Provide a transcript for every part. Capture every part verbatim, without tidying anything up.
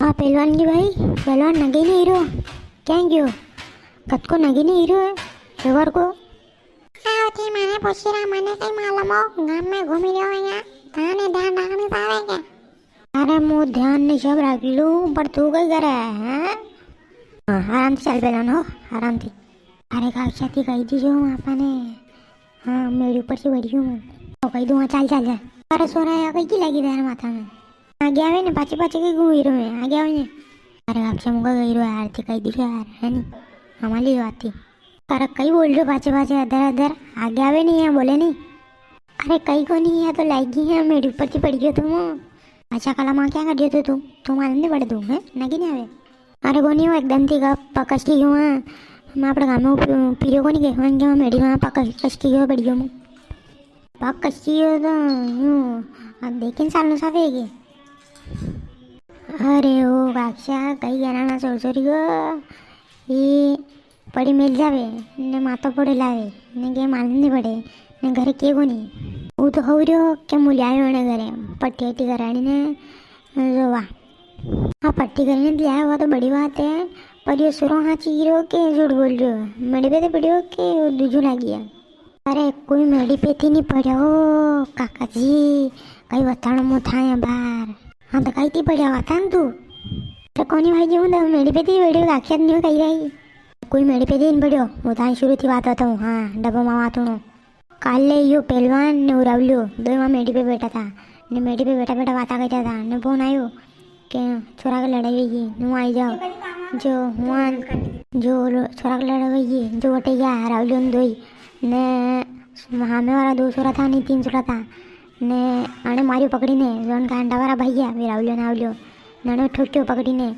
हाँ पहलवान जी भाई, पहलवान नगीनो हीरो क्या गयो? कद को नगीनो हीरो है, एवर को। आओ थे माने पूछी रहा, मने कई मालूम हो, गाम में घूमी रहो यहाँ, थाने ध्यान रखनी पावे क्या? अरे मु ध्यान ने सब रख लूं, पर तू कई करे है, हैं? हाँ, आराम से चल पहलवान हो, आराम से। अरे काक्षा थी कही दीजो आपने। हाँ, मेरे ऊपर से बढ़ियो हूँ। तो कही दूँ, हाँ, चाल, चाल, चाल। अरे सोरा, या कई की लगी देर माथा में? आगे आवे ने, पाछे पाछे कई घूमी रो है, आगे आवे ने। अरे काक्षा मुका गई रो यार, थी कही दीजो यार, है नी? हमारी बात थी। अरे कई बोल रहे पाछे पाछे, अदर अदर, आगे आवे नी, या बोले नी। अरे कई कोनी, या तो लागी है, मेरे ऊपर थी पड़ गयो तुम। अच्छा कला माँ क्या कर दियो तो तू, तू मालूम नी पड़े तू, हैं? नगीनो हीरो। अरे कोनी, वो एकदम थी का पकस की क्यों है? मैं अपने गाँव में पी-, पीरियो कोनी के, वन के मैं मेरी माँ पकस, कस की क्यों पड़ गयो मु। पकस की क्यों तो यूं, अब देखे साल नु साफ है के। अरे ओ काक्षा, कई कहना ना छोर छोरी को। ये पड़ी मिल जावे, ने मातो पड़े लावे, ने के मालूम नी पड़े, ने घरे के कोनी। वो तो हो रियो के मु ल्यायो ने घरे, पट्टी अट्टी करानी ने, जो वाह। हाँ, पट्टी करानी ने ल्यायो, वो तो बड़ी बात है, पर यो सुरो हाँ ची रियो के झूठ बोल रियो है, मेरे पे तो पड़ियो के वो दूजो लागी है। अरे, कोई मेड़ी पे थी नी पड़्या हो, काका जी, कई बताणो मु था या बार। हाँ, तो कई थी पड़्या बता न तू। तो कोनी भाई जी, हूँ तो मेड़ी पे थी पड़्यो, काक्षा न्यू कही रही। कोई मेड़ी पे थी नी पड़्यो, हूँ तो शुरू थी बात बताऊँ, हाँ, डब्बो माँ बात हुणो। काले यो पहलवान ने उरावलियो, दो माँ मेड़ी पे बैठा था, ने मेड़ी पे बैठा बैठा बात करता था, ने फोन आयो, के छोरा के लड़ाई हुई, नु आई जाओ। जो हुआ, जो लो-, छोरा के लड़ाई हुई, जो वटे गया, रावलियो ने दोई। ने सामे वाला दो छोरा था, नी तीन छोरा था। ने आने मारियो पकड़ी ने, जो उनका अंडा वाला भाई है, वे रावलियो ने आवलियो। ने आने ठोक्यो पकड़ी ने।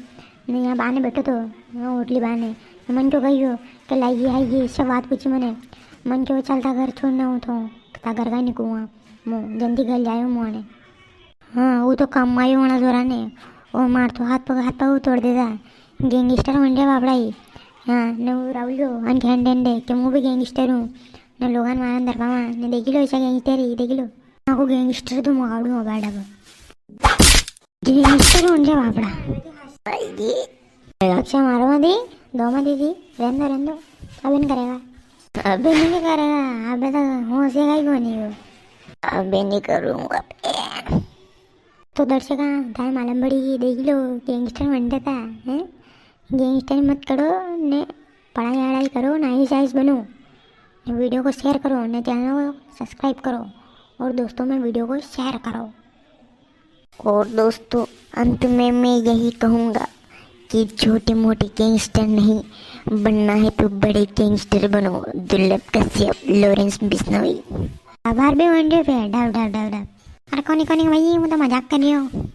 ने यहाँ बाने बैठो तो, यहाँ होटली बाने। ने मन क्यों गई हो, के लाई ये, ये, सब बात पूछी मने। मन क्यों चलता घर छोड़ना हो तो, ता घर का नी कुआं, मु जल्दी घर जायो मु आने। हाँ, वो तो काम आयो वाला जोरा ने। ओ मार तो हाथ पग, हाथ पग तोड़ देता। गैंगस्टर बन रहा बापड़ा ही। हाँ, ने वो रावलियो, अन खेंडे अंडे, के मु भी गैंगस्टर हूँ। ने लोगान मारन दरपावा, ने देखी लो ऐसा गैंगस्टर ही, देखी लो। हाँ, को गैंगस्टर तो मगाड़ू हो बैठा को। गैंगस्टर बन रहा बापड़ा। भाई जी। अच्छा, मारो मत दी, दो मत दी, रहने दो, रहने दो। अबे नी करेगा। अबे नी करेगा, अबे तो होश है ही कोनी वो। अबे नी करूँगा। तो दर्शका, थाए मालूम पड़ी, देख लो, गैंगस्टर बन जाता है, हैं? गैंगस्टर मत करो, ने पढ़ाई वढ़ाई करो, नाइस आइस बनो, ने वीडियो को शेयर करो, ने चैनल को सब्सक्राइब करो, और दोस्तों में वीडियो को शेयर करो। और दोस्तों, अंत में मैं यही कहूँगा कि छोटे मोटे गैंगस्टर नहीं, बनना है तो बड़े गैंगस्टर बनो। दुर्लभ कश्यप, लॉरेंस बिश्नोई। आभार भी बन रहे पे, डब, डब, डब, डब। अरे कोनी, कोनी भाई, मैं तो मजाक कर रही हूँ।